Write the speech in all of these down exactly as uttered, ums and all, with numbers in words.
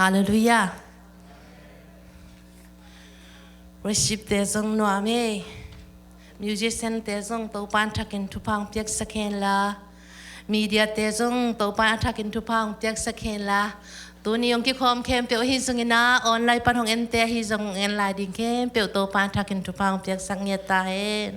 Halleluiah. Worship te zong nuam e. Musician te zong Topan thakin thupha hong piaksak hen la, media te zong Topan thakin thupha hong piaksak hen la, tuni hong kikhawm khempeuh ahi zongin ah, online pan hong ente ahi zong en lai ding khempeuh Topan thakin thupha hong piaksak ngiat ta hen.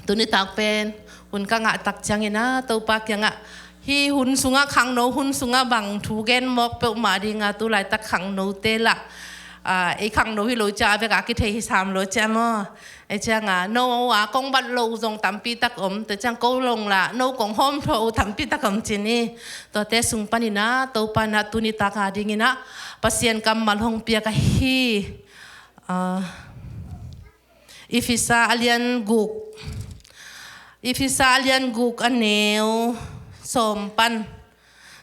Tuni tak pen hun ka ngah tak ciangin ah, Topa kiangah, hih hun sungah, khangno hun sungah bang thu gen mawk peuhmah ding a, tu laitak khangnote lah, ah, ei khangno hi lo cia, a vekah kithei hi sam lo cia maw. Ei ciangah no a kong bat lo zong tampi tak om, tua ciang ko long lah no kong hawm tho tampi tak om ci ni. Tuate sung panin ah, Topa in ah tuni tak a dingin ah Pasian kammal hong piak ahi, ah, Efesa a lian guk. Efesa a lian guk a neu sawm pan.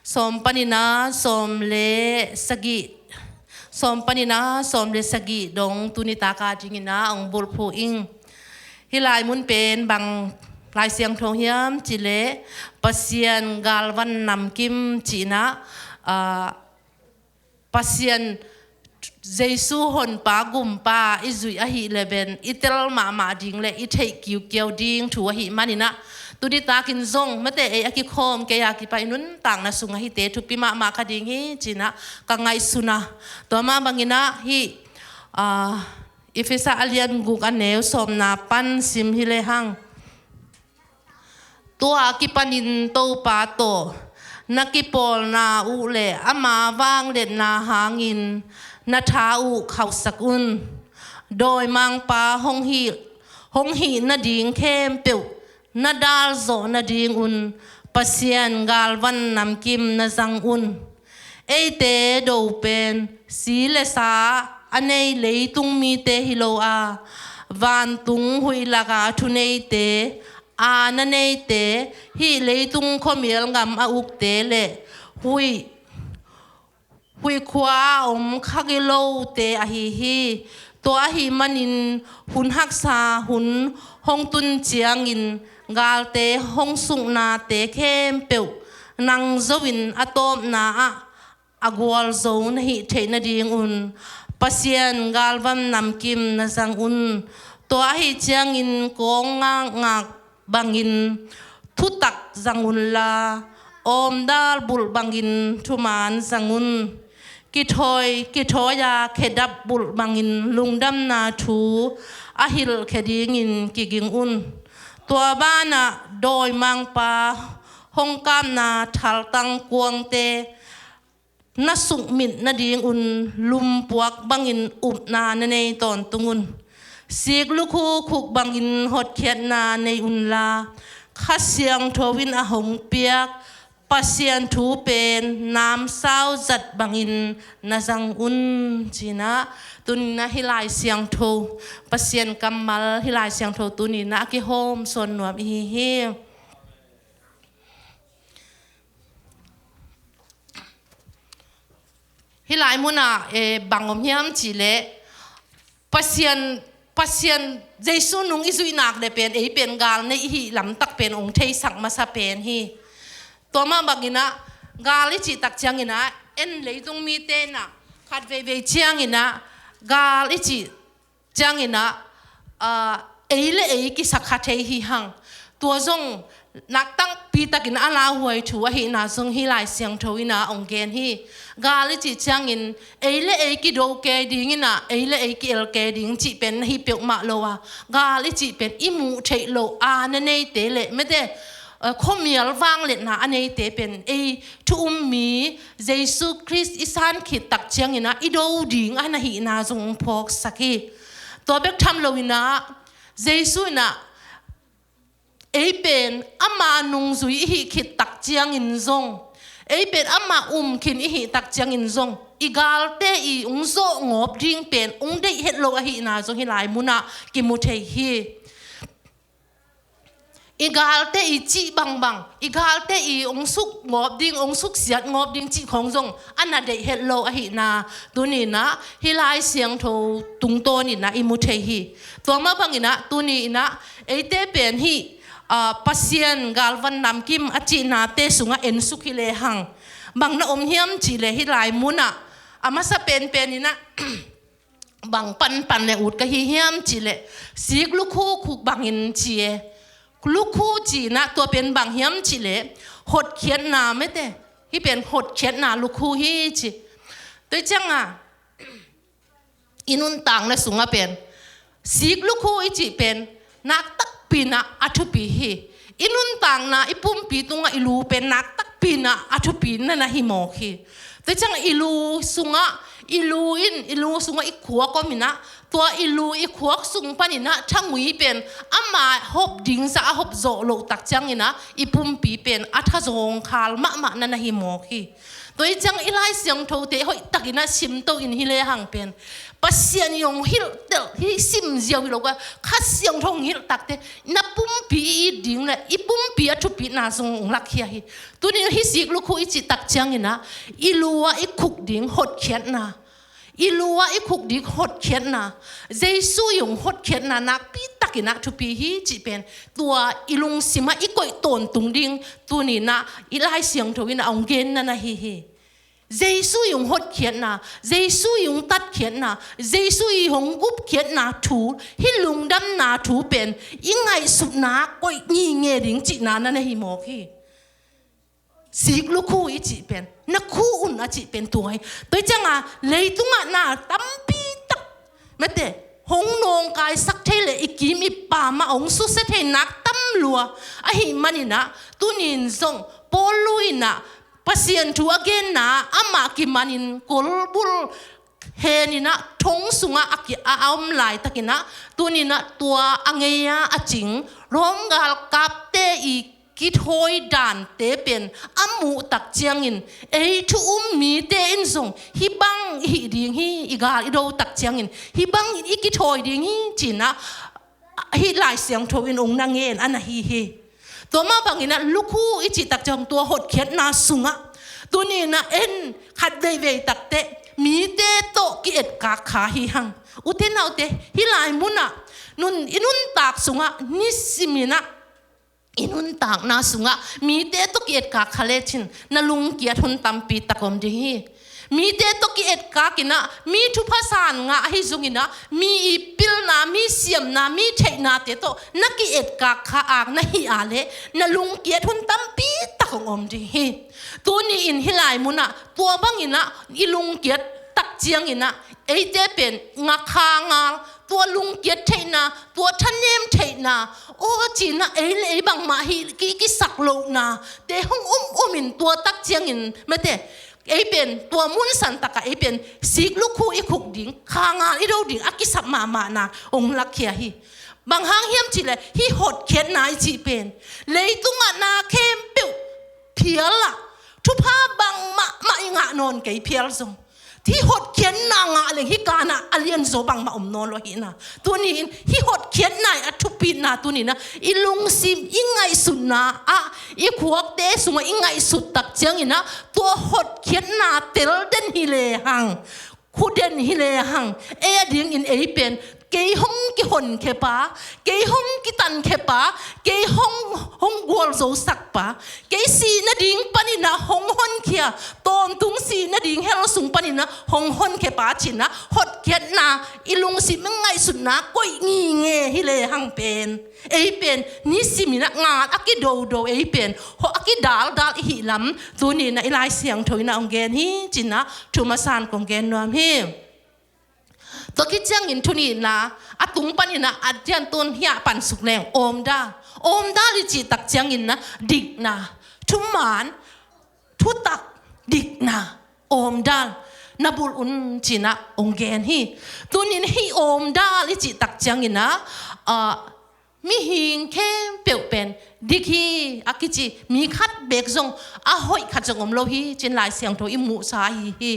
Sawm panin ah sawm le sagih. Sawm panin ah sawm le sagih dong tuni tak a dingin ah hong bulphuh ing. Hih lai mun pen bang Lai Siangtho hiam cih leh Pasian galvan namkim cihna, ah, Pasian Jesu honpa gumpa i zuih ahih leh bel i tel mahmah ding le i theih kiukiau ding thu ahih manin ah, tuni takin zong mate ei a kikhawm kei a kipan i nuntakna sungah hihte thupi mahmah kha ding hi ci-in ah ka ngaihsun a. Tua mah bangin ah hih, ah, Efesa a lian guk a neu sawmna pan sim hi lehang, tua a kipanin Topa tawh na kipawlna uh le ama vangliatna hangin na tha uh khauhsak un. Dawimangpa hong hih, hong hih nading khempeuh na dal zawh nadingun Pasian galvan namkim na zang un. Eite do pen si le sa a nei leitung mite hi lo a, vantung huih laka thuneite, aana neite, hih leitung khuamial gam a ukte le huih, huih khua a om kha gilote ahi hi. Tua ahih manin hun haksa hun hong tun ciangin galte hong suknate khempeuh nang zo-in a tawpna ah a gualzo na hih theih nadingun Pasian galvan namkim na zang un. Tua ahih ciangin kawng ngakngak bangin thutak zang unla, awmdal bulh bangin thuman zang un. Kithawi, kithawi-a khedap bulh bangin lungdamna thu a hilhkhia dingin kiging un. Tua banah dawimangpa hong kapna thaltang kuangte na sukmit nadingun lumpuak bangin upna na nei tawntung un. Sik lukhu khuk bangin hotkhiatna nei unla, Kha Siangtho in a hong piak Pasian thu pen namsau zat bangin na zang un, ci-in ah tuni-in ah hih Lai Siangtho, Pasian kammal hih Lai Siangtho tuni-in ah a kihawm sawn nuam i hi hi. Hih lai munah, eh, bang om hiam cih leh Pasian, Pasian Jesu nung i zuih nak le pen ei pen gal nei i hih lamtak pen hong theisak masa pen hi. Tua mah bangin ah gal i cih tak ciangin ah, en leitung mite in ah khat veivei ciangin ah gal i cih ciangin ah, ah, ei le ei kisakha thei hi hang. Tua zong naktakpi takin a lauhuai thu ahihna zong hih Lai Siangtho in ah hong gen hi. Gal i cih ciangin ei le ei kido kei dingin ah, ei le ei ki-el kei ding cih pen na hi peuhmah lo a, gal i cih pen i muh theih loh aana neite le mete, eh, khuamial vangliatna a neite pen ei thu um mi Jesu Khrist i san khit tak ciangin ah i do ding a na hihna zong hong phawksak hi. Tua bek tham loin ah Jesu in ah ei pen ama nungzui i hih khit tak ciangin zong, ei pen ama um khin i hih tak ciangin zong, i galte i hong zawh ngawp ding pen hong deih het lo ahihna zong hih lai munah kimu thei hi. I galte i cih bangbang, i galte i hong suk ngawp ding, hong suksiat ngawp ding cih khawng zong a na deih het lo ahihna tuni-in ah hih Lai Siangtho tungtawnin ah i mu thei hi. Tua mah bangin ah tuni-in ah eite pen hih, ah, Pasian galvan namkim a cihnate sungah ensuk hi lehang bang na om hiam cih leh, hih lai munah a masa penpen inah bang panpan le ut ka hi hiam cih leh, sik lukhu khuk bangin ci e. Lukhu cih inah tua pen bang hiam cih leh, hotkhiatna mete. Hih pen hotkhiatna lukhu hi ci. Tua ciangah i nuntakna sungah pen sik lukhu i cih pen nak takpi inah a thupi hi. I nuntakna, i pumpi tungah i lu pen nak takpi inah a thupi na na hi mawk hi. Tua ciangah i lu sungah, i lu in, i lu sungah i khuak om inah, tua i lu i khuak sung pan inah thangui pen ama hop ding zah a hop zawh loh tak ciang inah i pumpi pen a thazawngkhal mahmah na na hi mawk hi. Tua hi ciang i Lai Siangthote hoihtak inah simto in hi lehang pen, Pasian i hong hilhtelh, hih simziau hi lo ka, Kha Siangtho hong hilh takte, na pumpi i it ding le i pumpi a thupitna zong hong lakkhia hi. Tuni hih sik lukhu i cih tak ciang inah i lu ah i khuk ding hotkhiatna, i lu ah i khuk ding hotkhiatna, Jesu i hong hotkhiatna nakpi tak inah thupi hi cih pen, tua i lungsim ah i koih tawntung ding tuni inah i Lai Siangtho inah hong genna na hi hi. Jesu i hong hotkhiatna, Jesu i hong tatkhiatna, Jesu i hong gupkhiatna thu, hih lungdamna thu pen i ngaihsutna koih ngitnget ding cihna na na hi mawk hi. Sik lukhu i cih pen, na khu un a cih pen tua hi. Tua hi ciangah leitungah na tampi tak mete hong nawngkaisak thei le i kim i pam ah hong susia thei nak tam lua. Ahih man inah tuni in zong Paul lu inah Pasian thu a genna amah kimanin kolbul hen inah thong sungah a ki, a, a om laitak inah, tuni inah tua a ngei-a a cing Rom galkapte i kithawi dante pen a muh tak ciangin, ei thu um mite in zong hih bang i hih ding hi, i gal i do tak ciangin hih bangin i kithawi ding hi ci inah hih Lai Siangtho in hong na ngen a na hi hi. Tua mah bang inah lukhu i cih tak ciang tua hotkhiatna sungah tuni inah en khat veivei takteh mite tawh ki-etkak kha hi hang. Ute naute, hih lai munah nun, i nuntak sungah nisim inah i nuntakna sungah mite tawh ki-etkak kha lecin na lungkiat hun tampi tak om ding hi. Mite tawh ki-etkak inah, mi thupha san ngah ahi zong inah, mi i pilna, mi siamna, mi theihnate tawh na ki-etkak kha ak na hih a leh na lungkiat hun tampi tak hong om ding hi. Tuni in hih lai munah tua bang inah i lungkiat tak ciang inah eite pen ngakha ngal, tua lungkiat theihna, tua thanem theihna, aw ci inah ei le ei bangmah hi ki, kisak lohna te hong um um in tua tak ciangin mete ei pen tua mun san takah ei pen sik lukhu i khuk ding, kha ngal i do ding a kisap mahmahna hong lakkhia hi. Bang hang hiam cih leh hih hotkhiatna i cih pen leitungah na khempeuh phial ah thupha bangmah mah i ngah nawn kei phial zong, hih hotkhiatna ngah leng hih kanah a lianzaw bangmah om nawn lo ahihna. Tuni in hih hotkhiatna i a thupitna tuni inah i lungsim i ngaihsutna ah i khuakte sungah i ngaihsut tak ciang inah tua hotkhiatna tel den hi lehang, khu den hi lehang, ei a dingin ei pen kei hong kihonkhia pa, kei hong kitankhia pa, kei hong, hong gualzosak pa, kei sih nading pan inah hong honkhia, tawntung sih nading hell sung pan inah hong honkhia pa ci inah hotkhiatna i lungsim i ngaihsutna koih ngitnget hi lehang pen ei pen nisim inah ngal a kidodo, ei pen hawh a kidaldal i hih lam tuni inah i Lai Siangtho inah hong gen hi ci inah thu masa-in kong gen nuam hi. Tua khit ciangin tuni inah a tung pan inah a diantun hiah pansuk leng awmdal. Awmdal i cih tak ciangin inah dikna, thuman, thutak, dikna, awmdal na bulh un ci inah hong gen hi. Tuni in hih awmdal i cih tak ciangin inah, ah, mihing khempeuh pen dik hi a kici mi khat beek zong, a hoih khat zong om lo hi ci-in Lai Siangtho i muhsa ahi hi.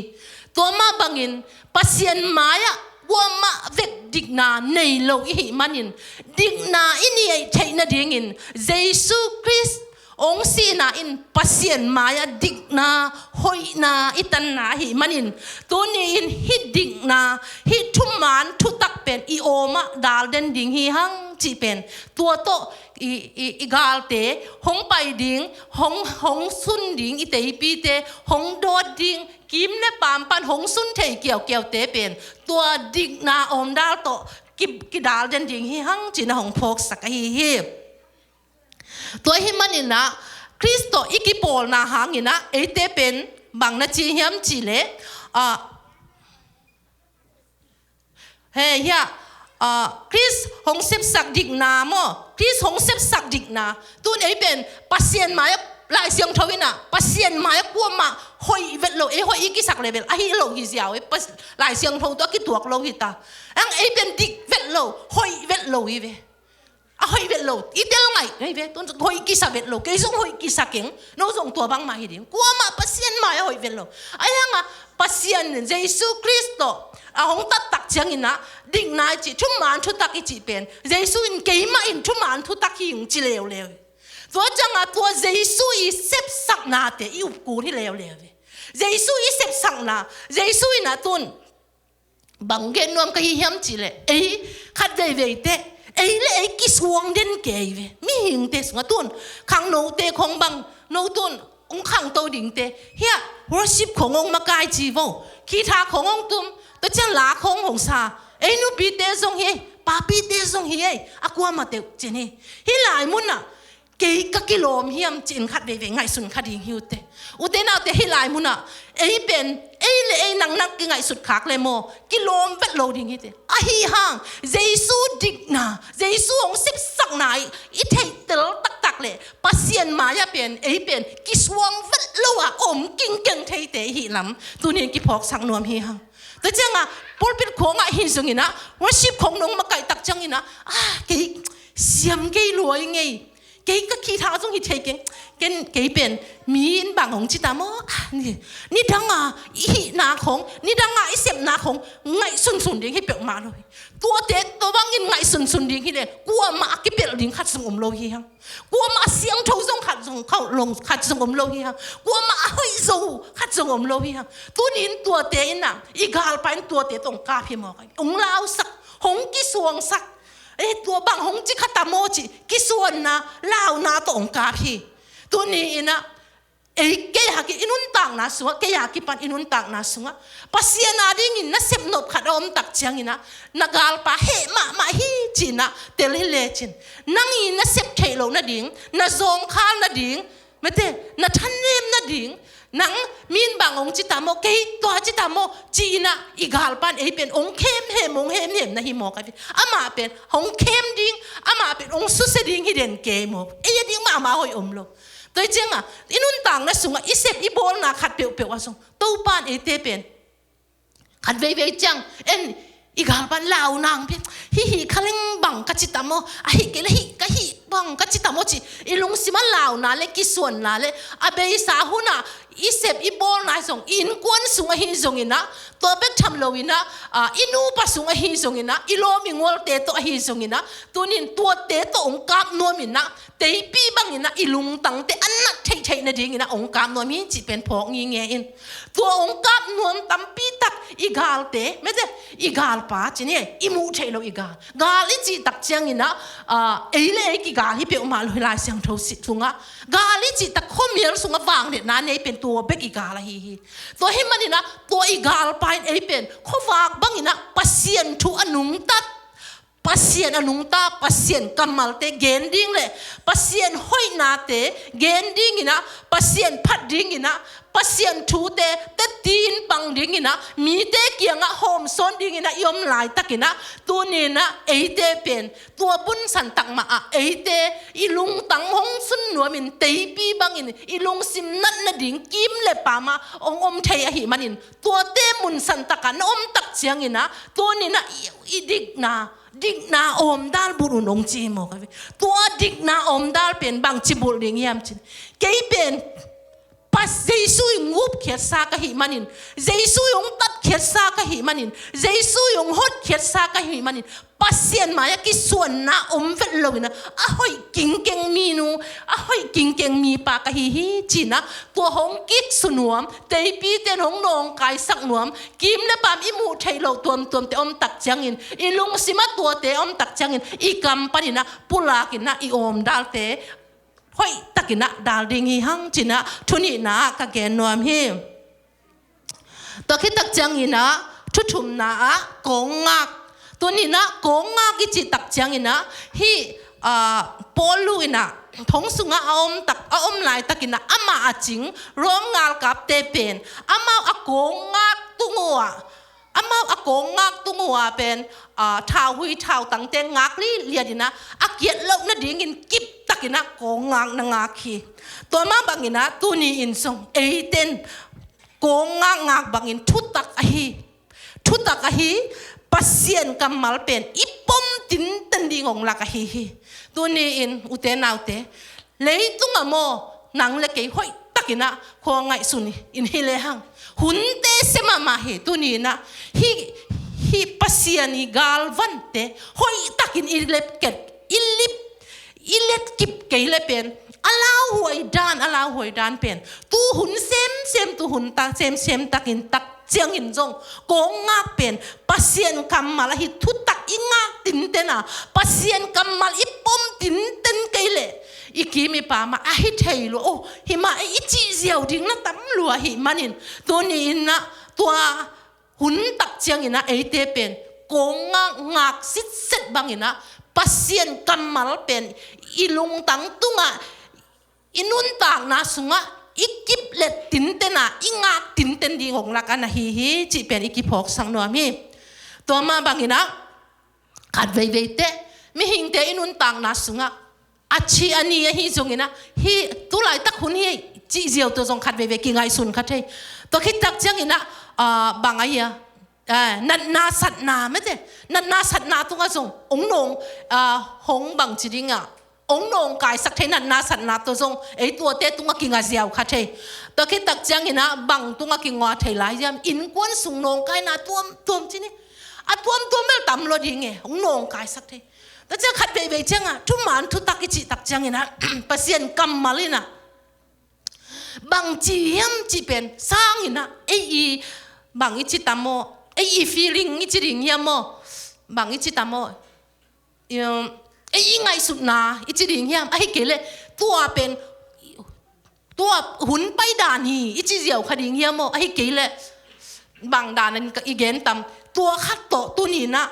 Tua mah bangin Pasian mai-ah kuamah vek dikna nei lo i hih manin dikna i neih theih nadingin Jesu Khrist hong sihna in Pasian mai-ah dik dikna, hoihna i tanna ahih manin, tuni-in hih dikna, hih thuman thutak pen i awmah dal den ding hi hang cih pen tua tawh i, i, i galte hong pai ding, hong, hong sun ding, i teipite hong dawt ding, kim le paam pan hong sun thei kiaukiaute pen tua dikna awmdal tawh ki, kidal den ding hi hang ci-in a hong phawksak ahi hi. Tua ahih manin ah Khrist tawh i kipawlna hangin ah eite pen bang na ci hiam cih leh, ah, he, hiah, ah, Khrist hong sepsak dikna maw, Khrist hong sepsak dikna. Tun ei pen Pasian mai-ah, Lai Siangtho in ah Pasian mai-ah kuamah hoih vet lo, ei hoih i kisak leh bel ahi lo hi ziau ei, Pas-, Lai Siangtho tawh a kituak lo hi ta. Ang ei pen dik vet lo, hoih vet lo hi ve. A hoih vet lo, i tel ngaih hi ve. Tun hoih kisa vet lo, kei zong hoih kisa keng, no zong tua bangmah hi ding. Kuamah Pasian mai-ah hoih vet lo. Ahi hangah Pasian Jesu Khrist tawh a hong tat tak ciangin ah dikna i cih, thuman thutak i cih pen Jesu in, keimah in thuman thutak hi ing ci leuleu hi. Tua ciangah tua Jesu i sepsaknate i up kul hi leuleu hi. Jesu i sepsakna, Jesu in ah tun bang gen nuam ka hi hiam cih leh, ei khat veivei teh ei le ei kisuang den kei ve. Mihingte sungah tun khangnote khong bang, no tun hong khangto dingte, hiah worship khong hong makai ci vo, guitar khong hong tum, tua ciang la khong hong sa, ei nupite zong hi ei, papite zong hi ei, a kuamah teuh cin hi. Hih lai munah kei ka kilawm hiam ci-in khat veivei ngaihsun kha ding hi uh teh. Ute naute, hih lai munah ei pen, ei le ei nang na kingaihsut khak le maw, kilawm vet lo ding hi teh. Ahi hang Jesu dikna, Jesu hong sepsakna i, i theihtel taktak leh Pasian mai-ah pen ei pen kisuang vet lo a om kingkeng theite i hih lam tuni-in kiphawksak nuam hi hang. Tua ciangah pulpit khawngah hi zongin ah, worship khawng nong makaih tak ciangin ah, ah, kei siam kei lua ing ei, kei ka guitar zong hi thei keng, ken kei pen mi in bang hong ci ta maw, ah, ni, nidanga i hihna khong, nidanga i sepna khong ngaihsunsun ding hi peuhmah lo hi. Tuate tua bangin ngaihsunsun ding hi leh kuamah a kipelh ding khat zong om lo hi hang. Kuamah a siangtho zong khat zong, khat zong om lo hi hang. Kuamah a hoih zo khat zong om lo hi hang. Tuni-in tuate in ah, i galpa in tuate tawh hong kap hi mawk a, hong lausak, hong kisuangsak. Eh, tua bang hong ci kha ta maw ci, kisuanna, launa tawh hong kap hi. Tuni-in ah ei, kei a ki, i nuntakna sungah, kei a kipan i nuntakna sungah Pasian a dingin nasep nop khat a om tak ciangin ah, na galpa heh mahmah hi ci-in ah tel hi lecin, nang i nasep theih loh nading, na zawngkhal nading, mate, na thanem nading, nang mi in bang hong ci ta maw, kei tua ci ta maw ci-in ah i galpa in ei pen hong khemhem, hong hemhem na hi mawk a ve. Amah pen hong khem ding, amah pen hong susia ding hi den kei mawk. Ei a ding mahmah hoih om lo. Tua hi ciangah i nuntakna sungah i sep i bawlna khat peuhpeuh ah zong Topa in eite pen khat veivei ciang en, i galpa in launa hong pia, hih hih kha leng bang ka ci ta maw, ahih kei leh hih ka hih bang ka ci ta maw ci, i lungsim ah launa le kisuanna le a beisa hunah i sep i bawlna hi zong, i innkuan sung ahi zongin ah, tua bek tham loin ah, ah, i nupa sung ahi zongin ah, i lawm i gualte tawh ahi zongin ah, tuni-in tuate tawh hong kap nuamin ah, teipi bangin ah i lungtangte a nat theihtheih nadingin ah hong kap nuam hi cih pen phawk ngingei in. Tua hong kap nuam tampi tak i galte, mate, i galpa ci ni, i muh theih loh i gal. Gal i cih tak ciangin ah, ah, ei le ei kigal hi peuhmah lo hi Lai Siangtho sungah. Gal i cih tak khuamial sungah vangliatna nei pen tua bek i gal ahi hi. Tua ahih manin ah tua i galpa in ei pen khuavak bangin ah Pasian thu a nungta, Pasian a nungta, Pasian kammalte gen ding le Pasian hoihnate gen dingin ah, Pasian phat dingin ah, Pasian thute tetti-in pang dingin ah, mite kiangah hawmsawn dingin ah i om laitakin ah, tuni-in ah eite pen tua bunsan tak mah ah eite i lungtang hong sun nuamin, teipi bangin i lungsim nat nading kim le paam ah hong om thei ahih manin, tuate munsan takah na om tak ciangin ah, tuni-in ah i, i dikna, dikna awmdal bulh un hong ci hi mawk a ve. Tua dikna awmdal pen bangci bulh ding hiam cin, kei pen Pas, Jesu i pupkhiatsa ka hih manin, Jesu i hong tatkhiatsa ka hih manin, Jesu i hong hotkhiatsa ka hih manin, Pasian mai-ah kisuanna om vet loin ah, a hoih kingkeng minu, a hoih kingkeng mipa ka hi hi, ci-in ah, tua hong kiksu nuam, teipite in hong nawngkaisak nuam, kim le paam i muh theih loh tuamtuamte om tak ciangin, i lungsim ah tuate om tak ciangin, i kam panin ah pulakin ah i awmdalte hoihtakin ah dal ding hi hang, ci-in ah thu nihna ah ka gen nuam hi. Tua khit tak ciangin ah, thu thumna ah, kawngngak. Tuni-in ah, kawngngak i cih tak ciangin ah, hih, ah, Paul in ah, thong sungah a om tak, a om laitakin ah, amah a cing, Rom galkapte pen, amau a kawngngak tung uh ah, amau a kawngngak tung uh ah pen, ah, thauhui thautangte ngak liliatin ah, a kiat loh nadingin kiptakin ah, kawngngak na ngak hi. Tua mah bangin ah, tuni-in zong, eite in, kawngngak ngak bangin thutak ahi. Thutak ahi, Pasian kammal pen i pom tinten ding hong lak ahi hi. Tuni-in, ute naute, leitungah maw, nang le kei hoihtakin ah khuangaihsun in hi lehang, hunte sia mahmah hi. Tuni-in ah, hih, hih Pasian i galvante hoihtakin i lepket, i lip, i letkip kei le pen, a lauhuai dan, a lauhuai dan pen, tu hun semsem, tu hun tak semsem takin tak ciangin zong, kawngngak pen Pasian kammal ahi, thutak i ngak tinten a, Pasian kammal i pom tinten kei leh, i kim i paam ah a hi thei lua, oh, hih mah ei i cih ziau ding na tam lua ahih manin, tuni-in ah, tua hun tak ciangin ah, eite pen kawngngak ngak sitset bangin ah, Pasian kammal pen i lungtang tungah, i nuntakna sungah i kiplet tinten a, i ngak tinten ding hong lak a na hi hi, cih pen i kiphawksak nuam hi. Tua mah bangin ah, khat veivei teh, mihingte i nuntakna sungah, a ci a ni ahi zongin ah, hih tu laitak hun hi cih ziau tawh zong khat veivei kingaihsun kha thei. Tua khit tak ciangin ah, ah, bang a hi a, ah, natna satna mate, natna satna tungah zong hong nawng, ah, hong bang ci ding ah, hong nawngkaisak thei, natna satna tawh zong ei tuate tungah kinga ziau kha thei. Tua khit tak ciangin ah, bang tungah kinga thei lai hiam, innkuan sung nawngkaina tuamtuam ci ni, a tuamtuam bel tam lua ding e, hong nawngkaisak thei. Tua ciang khat veivei ciangah, thuman thutak i cih tak ciangin ah, Pasian kammal in ah, bang ci hiam cih pen, sangin ah, ei i, bang i ci tam aw, ei i feeling i ci ding hiam aw, bang i ci tam aw, um, ei i ngaihsutna i ci ding hiam, ahih kei leh, tua pen, tua hun paidan hi, i ci ziau kha ding hiam aw, ahih kei leh, bang dan in i gen tam, tua khat tawh tuni-in ah,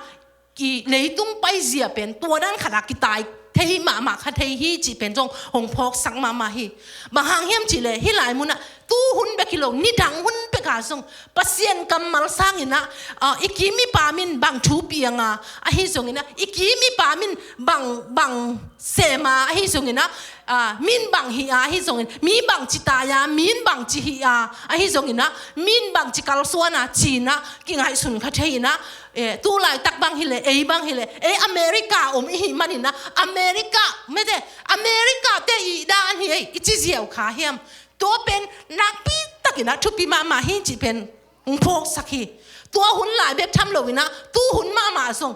i leitung paizia pen, tua dan khat ah kitai thei mahmah kha thei hi, cih pen zong hong phawksak mahmah hi. Bang hang hiam cih leh, hih lai munah, tu hun bek hi lo, nidang hun bek ah zong, Pasian kammal sangin ah, ah, i kim i paam in bang thu piang a, ahi zongin ah, i kim i paam in bang, bang sem a, ahi zongin ah, ah, min bang hih a, ahi zongin, mi bang ci tai a, min bang ci hih a, ahi zongin ah, min bang ci kalsuan a, ci-in ah, kingaihsun kha thei-in ah, eh, tu laitak bang hi leh, ei bang hi leh, ei America om i hih manin ah, America, mate, America te i dan hi ei, i ci ziau kha hiam. Tua pen nakpi takin ah thupi mahmah hi cih pen hong phawksak hi. Tua hun lai bek tham loin ah, tu hun mahmah zong,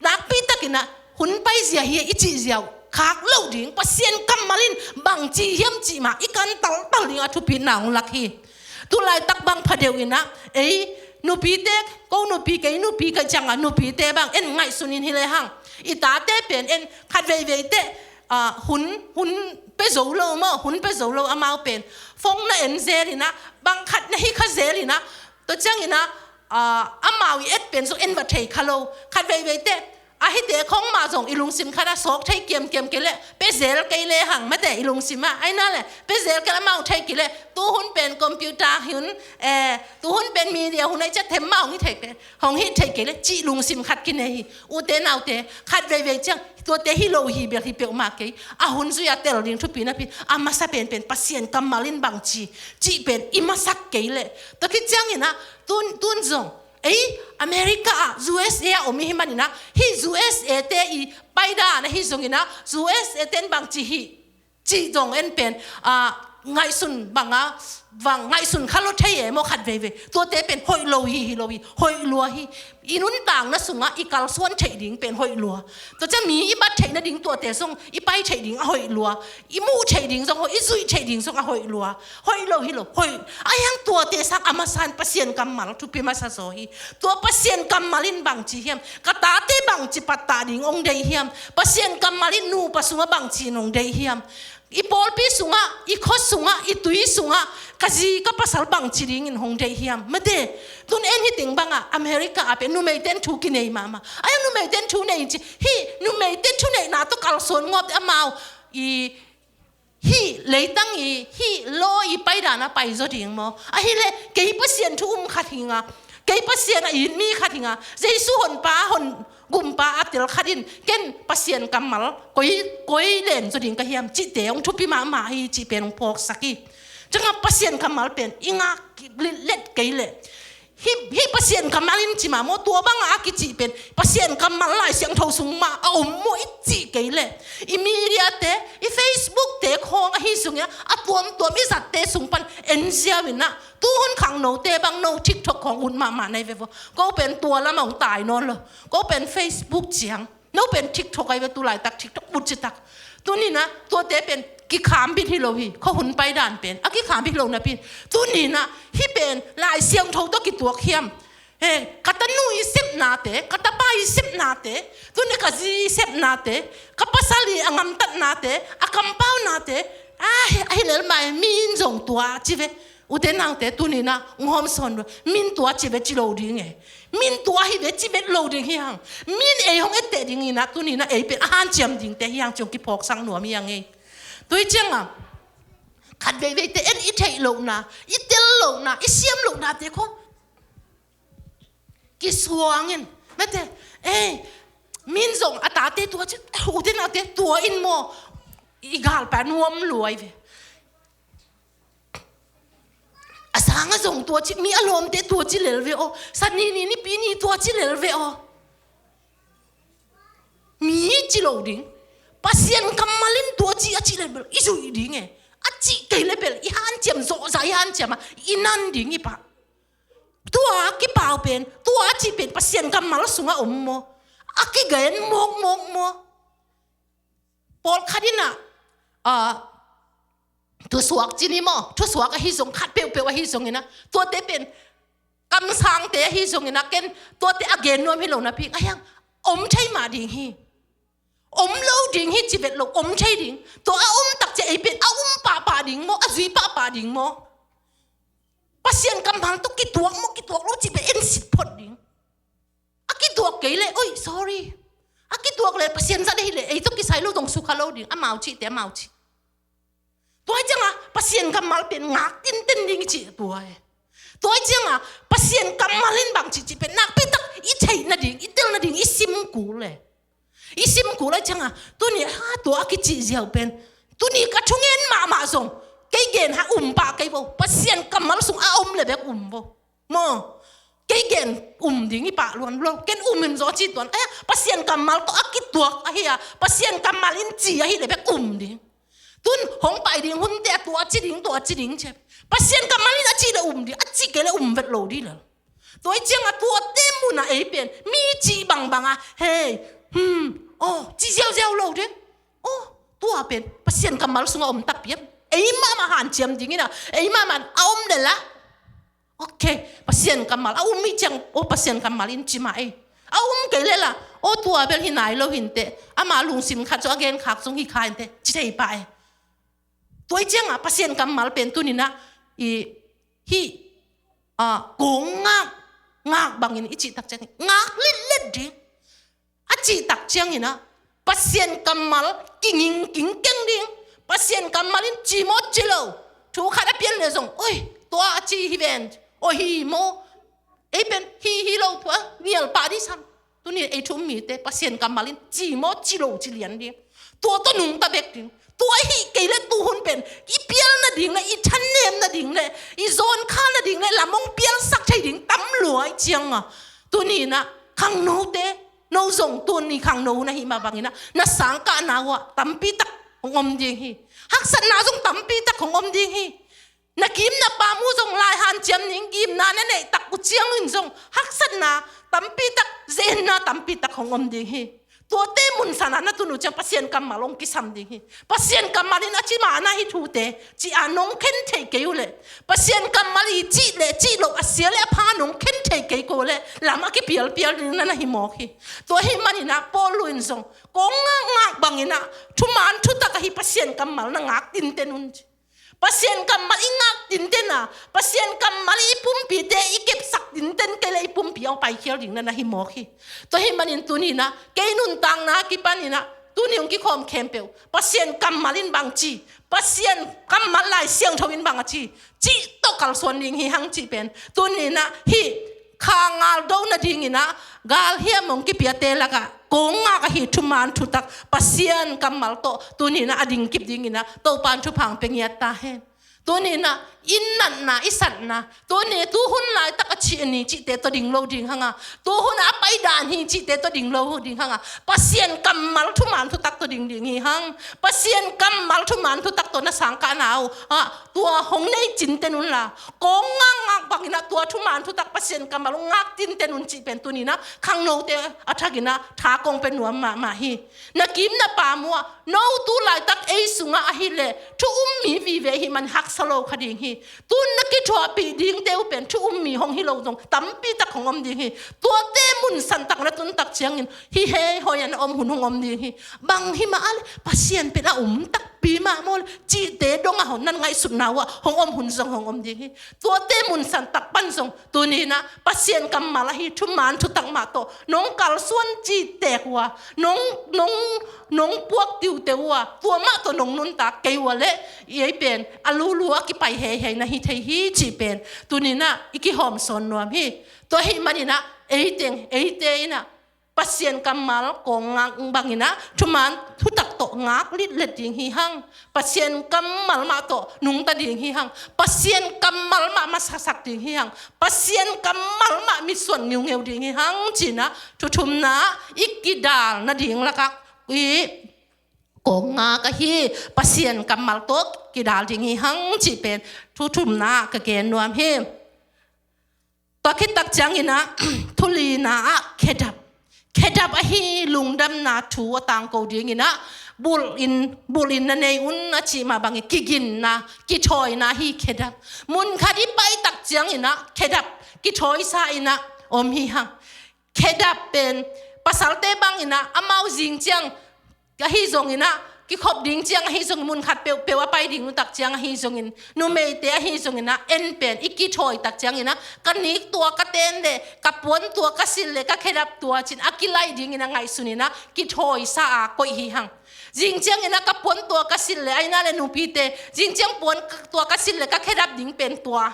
nakpi takin ah hun paizia hi ei i cih ziau khak loh ding, Pasian kammal in bang ci hiam cih mah i kan taltal ding a thupitna hong lak hi. Tu laitak bang phadeuh in ah, ei nupite, ko nupi, kei nupi ka hih ciangah, nupite bang en ngaihsun in hi lehang, i tate pen en khat veivei teh, ah, hun, hun pia zo lo maw, hun pia zo lo amau pen. Phone na en zel in ah, bang khat na hi kha zel in ah, tua ciangin ah, ah, amau i et pen zong en va thei kha lo. Khat veivei teh, a hihte khong mah zong i lungsim khat ah sawk thei kiamkiam kei leh, pia zel kei lehang, mate, i lungsim ah, ahi na leh, pia zel kei leh, amau thei kei leh, tu hun pen computer hun, eh, tu hun pen media hun ahi ciang, them mah hong hi thei pen, hong hi thei kei leh, cih lungsim khat kinei hi. Ute naute, khat veivei ciang, tuate hi lo hi bel hi peuhmah kei. A hun zui a tel ding thupi napi, a masa penpen Pasian kammal in bang ci, cih pen i masak kei leh. Tua khit ciangin ah, tun, tun zong, ei, America ah, U S A ah om i hih manin ah, hih U S A te i paidan ahi zongin ah, U S A ten bang ci hih, cih zong en pen, ah, ngaihsun banga, bang ngaihsun kha lo thei e maw khat veivei. Tuate pen hoih lo hi, hi lo hi, hoih lua hi. I nuntakna sungah i kalsuan theih ding pen hoih lua. Tua ciang mi i bat theih nading tuate zong i pai theih ding a hoih lua. I muh theih ding zong hoih, i zuih theih ding zong a hoih lua. Hoih lo hi lo, hoih. Ahi hang tuate sang a masa in Pasian kammal thupi masa zaw hi. Tua Pasian kammal in bangci hiam? Ka tate bangci pattah ding hong deih hiam? Pasian kammal in nupa sungah bangci in hong deih hiam? I pawlpi sungah, i khua sungah, i tui sungah, ka zi ka pasal bangci dingin hong deih hiam? Mate, tun en hi teng bangah America ah pen numeite'n thu kinei mahmah. Ahi hang numeite'n thu nei ci, hih numeite thu neihna tawh kalsuan ngawp te amau i hih leitang i hih law i paidan a paizaw ding maw? Ahih leh kei Pasian thu um khat hi nga, kei Pasian a it mi khat hi nga, Jesu honpa, hon gumpa a tel khat in ken Pasian kammal koi, koi len zaw ding ka hiam cihte hong thupi mahmah hi cih pen hong phawksak hi. Ciangah Pasian kammal pen i ngak let kei leh hih, hih Pasian kammal in ci mah maw, tua bangah a kicih pen Pasian kammal Lai Siangtho sung mah a om maw i cih kei leh, i media te, i Facebook te khawng ahi zongin ah a tuamtuam i zatte sung pan en ziau in ah, tu hun khangnote bang no TikTok khawng ut mahmah na hi ve vaw. Ko pen tua lamah hong tai nawn lo. Ko pen Facebook ciang, no pen TikTok ahi ve, tu laitak TikTok ut citak. Tuni-in ah tuate pen kikham bit hi lo hi, khuahun paidan pen a kikham bit hi lo napi-in, tuni-in ah hih pen Lai Siangtho tawh kituak hiam? He, ka tanu i sepnate, ka tapa i sepnate, tuni ka zi i sepnate, ka pasal i a ngamtatnate, a kampaunate, a, he, ahi lel mah e, mi in zong tua ci ve. Ute naute, tuni-in ah hong hawmsawn lo. Min tua ci ve ci lo ding e. Min tua hi ve ci ve lo ding hi hang. Min ei hong etteh dingin ah tuni-in ah ei pen a hanciam dingte hi hang ci hong kiphawksak nuam hi hang e. Tua hi ciangah khat veiveite en i theih lohna, i tel lohna, i siam lohnate khawng kisuangin, mate, ei, min zong a tate tua ci, ute naute tua in maw, i galpa nuam luai ve. A sangah zong tua ci, mi a lawmte tua ci lel ve aw. Sanini nipi ni tua ci lel ve aw. Mi ci lo ding. Pasian kammal in tua ci a cih leh bel i zuih ding e. A cih kei leh bel i hanciam zawhzah, i hanciam a i nan ding hi pah. Tua kipau pen, tua cih pen Pasian kammal sungah om maw? A kigen mawkmawk maw? Pawlkhat in ah, ah, thusuak ci ni maw, thusuak ahi zong, khat peuhpeuh ahi zongin ah, tuate pen kamsangte ahi zongin ah, ken tuate a gen nuam hi lo napi-in, ahi hang om thei mah ding hi. Om lo ding hi ci vet lo, om thei ding. Tua a om tak ciang ei pen a um pahpah ding maw, a zui pahpah ding maw? Pasian kammal tawh kituak maw, kituak lo cih pen en sit phot ding. A kituak kei leh, oi, sorry. A kituak leh Pasian zat ahi leh ei tawh kisai lo zong sukha lo ding. Amau cihte amau cih. Tua hi ciangah Pasian kammal pen ngak tinten ding i cih tua e. Tua hi ciangah Pasian kammal in bang cih cih pen nakpi tak i theih nading, i tel nading, i sim kul e. I sim kul a ciangah, tuni, ha, tua a kicih ziau pen, tuni ka thungen mahmah zong, kei gen ha um pah kei vo. Pasian kammal sung a om le bek um vo. Maw, kei gen um ding hi pah luan lo. Ken um in zaw ci tuan. Ahi a, Pasian kammal tawh a kituak ahi a, Pasian kammal in ci ahi le bek um ding. Tun hong pai ding hunte a tua ci ding, tua ci ding ci. Pasian kammal in a cih le um ding, a cih kei le um vet lo ding le. Tua hi ciangah tuate munah ei pen mi cih bangbang a, hei, hmm, aw, ci ziauziau lo ding. Aw, tua pen Pasian kammal sungah om ta pian. Ei mahmah hanciam dingin a, ei mahmah a om le lah. Ok, Pasian kammal a um hi ciang, aw, Pasian kammal in ci mah ei. A um kei le lah, aw, tua bel hi nai lo hi inteh. Ama lungsim khat zong a genkhak zong hi kha inteh, ci thei pah ei. Tua hi ciangah Pasian kammal pen tuni-in ah i hih, ah, kong ngak, ngak bangin i cih tak ciangin ngak litlet ding. A cih tak ciangin ah Pasian kammal kinging kingkeng ding. Pasian kammal in ci maw ci lo, thu khat a pian le zong, oi, tua a ci hi ven, oi, hi maw? Ei pen hi, hi lo thu a ngial pah ding sam. Tuni ei thu um mite Pasian kammal in ci maw ci lo ci lian ding. Tua tawh nungta bek ding. Tua ahih kei leh tu hun pen i pial nading le, i thanem nading le, i zawn kha nading le lam hong pialsak thei ding tam lua ahih ciangah, tuni-in ah khangnote, no zong tuni khangno na hih mah bangin ah na sangkahna uh ah tampi tak hong om ding hi. Haksatna zong tampi tak hong om ding hi. Na kim na pam uh zong lai hanciam ding, gimna na neih tak uh ciangin zong haksatna tampi tak, zenna tampi tak hong om ding hi. Tuate mun sana na tun uh ciang Pasian kammal hong kisam ding hi. Pasian kammal in a ci mah na hi thute, ci a nong khen thei kei uh leh, Pasian kammal i cih leh cih loh, a sia leh a pha nong khen thei kei ko leh, lam a kipialpial ding na na hi mawk hi. Tua hi manin ah Paul in zong kong ngakngak bangin ah thuman thutak ahi Pasian kammal na ngak tinten un ci. Pasian kammal i ngak tinten a, Pasian kammal i pumpite i kepsak tinten kei leh i pumpi a paikhial ding na na hi mawk hi. Tua hi manin tuni-in ah kei nuntakna a kipanin ah tuni hong kikhawm khempeuh, Pasian kammal in bang ci, Pasian kammal Lai Siangtho in bang a ci, cih tawh kalsuan ding hi hang cih pen tuni-in ah hih kha ngal do nadingin ah galhiam hong kipiate lakah kong ngak ahi thuman thutak Pasian kammal tawh tuni-in ah a dingkip dingin ah Topa'n thupha hong pia ngiat ta hen. Tuni-in ah i natna, i satna, tuni tu hun laitak a cih a ni cihte tawh ding lo ding hang a, tu hun a a paidan hi cihte tawh ding lo ding hang a, Pasian kammal thuman thutak tawh ding ding hi hang. Pasian kammal thuman thutak tawh na sangkahna uh ah tua hong nei cinten unla, kong ngakngak bangin ah tua thuman thutak Pasian kammal hong ngak tinten un cih pen tuni-in ah khangnote a thakin ah tha kong pia nuam mahmah hi. Na kim na pam uh ah, no tu laitak ei sungah ahih leh thu um mi vive ahih man haksa lo kha ding hi. Tun na kithuahpih dingte uh pen thu um mi hong hi lo zong tampi tak hong om ding hi. Tuate mun santak na tun tak ciangin hih hei hoih a na om hun hong om ding hi. Bang hi mah a leh Pasian pen a um takpi mah maw leh cihte dong a hong nan ngaihsutna uh ah hong om hun zong hong om ding hi. Tuate mun santak pan zong tuni-in ah Pasian kammal ahi thuman thutak mah tawh nong kalsuan cihtek uh a, nong, nong, nong puak tiute uh a, tua mah tawh nong nuntak kei uh a leh, ei pen a lulu a kipai heihei na hi thei hi cih pen tuni-in ah i kihawmsawn nuam hi. Tua hi manin ah ei teng, eite in ah Pasian kammal kong ngak bangin ah thuman thutak tawh ngak litlet ding hi hang. Pasian kammal mah tawh nungta ding hi hang. Pasian kammal mah masasak ding hi hang. Pasian kammal mah mitsuan ngiungeu ding hi hang ci-in ah thu thumna i kidal nading lakah i kong ngak ahi Pasian kammal tawh kidal ding hi hang cih pen thu thumna ka gen nuam hi. Tua khit tak ciangin ah thu lina ah khedap. Khedap ahi lungdamna thu a tangko dingin ah bulh in, bulh in na nei un a cih mah bangin kiginna, kithawina hi khedap. Mun khat i pai tak ciangin ah khedap kithawisa in ah om hi hang. Khedap pen pasalte bangin ah amau zing ciang ahi zongin ah, kikhop ding ciang ahi zongin, mun khat peuhpeuh a pai ding uh tak ciang ahi zongin, numeite ahi zongin ah, en pen i kithawi tak ciangin ah, ka nik tua ka ten leh, ka puan tua ka silh leh, ka khedap tua ci-in a kilai dingin ah ngaihsun in ah kithawisa a koih hi hang. Zing ciangin ah ka puan tua ka silh leh, ahi na leh nupite, zing ciang puan tua ka silh leh ka khedap ding pen tua.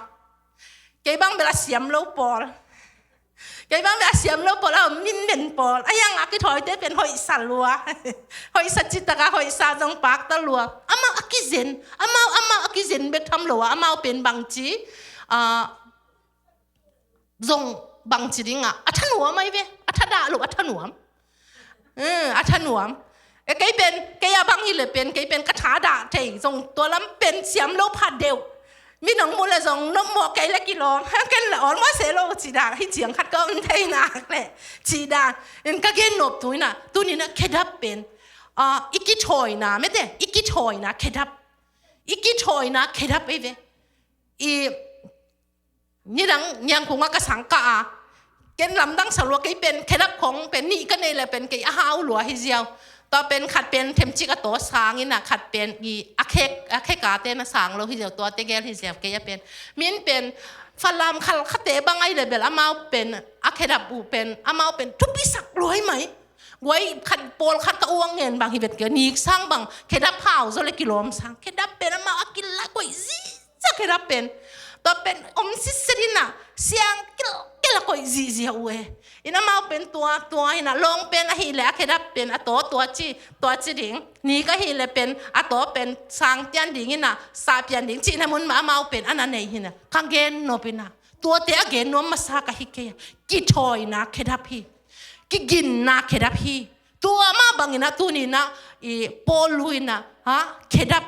Kei bang bel a siam lo pawl. Kei bang bel a siam lo pawl, a om minmen pawl. A hiang a kithawite pen hoihsa lua. Hoihsa citak a, hoihsa zong pakta lua. Amau a kizen. Amau, amau a kizen bek tham lo a. Amau pen bangci, ah, zong bangci ding a, a thanuam ahi ve. A thadah lo, a thanuam. Eh, a thanuam. Eh, kei pen, kei a bang hi leh pen, kei pen ka thadah thei zong tua lam pen siam lo pha deuh. Mi nong muh leh zong nopmawh kei leh kilawm. Ken leh almost se lo cih dan, hih ciang khat ka om thei nak leh cih dan. In ka gen nop tu in ah, tuni in ah khedap pen, ah, i kithawina, mete, i kithawina khedap. I kithawina khedap ahi ve. I nidang niangkhung ah ka sang kah a, ken lamdang sa lua, kei pen khedap khong pen nih ka neih leh pen kei a hau lua hi ziau. Tua pen khat pen themcik a taw sang in ah, khat pen i a khek, a khek a ten a sang lo hi ziau, tua tegel hi ziau kei a pen. Min pen Falam Khalkhate bang ahi leh bel amau pen a khedap uh pen, amau pen thupisak lua hi mai. Guai khat, pawl khat ka uang ngen bang hi vet kei, nik sang bang khedap hau zaw leh kilawm sang. Khedap pen amau a kila koih zi. Sa khedap pen, tua pen om sitset in ah, siang kilkel a koih zihziah uh e. In amau pen tua, tua in ah, lawng pen ahih leh a khedap pen a taw tua ci, tua ci ding. Nik ahih leh pen a taw pen sang pian ding in ah, sa pian ding cihna mun mah amau pen a na nei hi in ah. Ka gen nop in ah, tuate a gen nuam masa ka hi kei a. Kithawina khedap hi. Kiginna khedap hi. Tua mah bangin ah tuni in ah, i Paul in ah, ha, khedap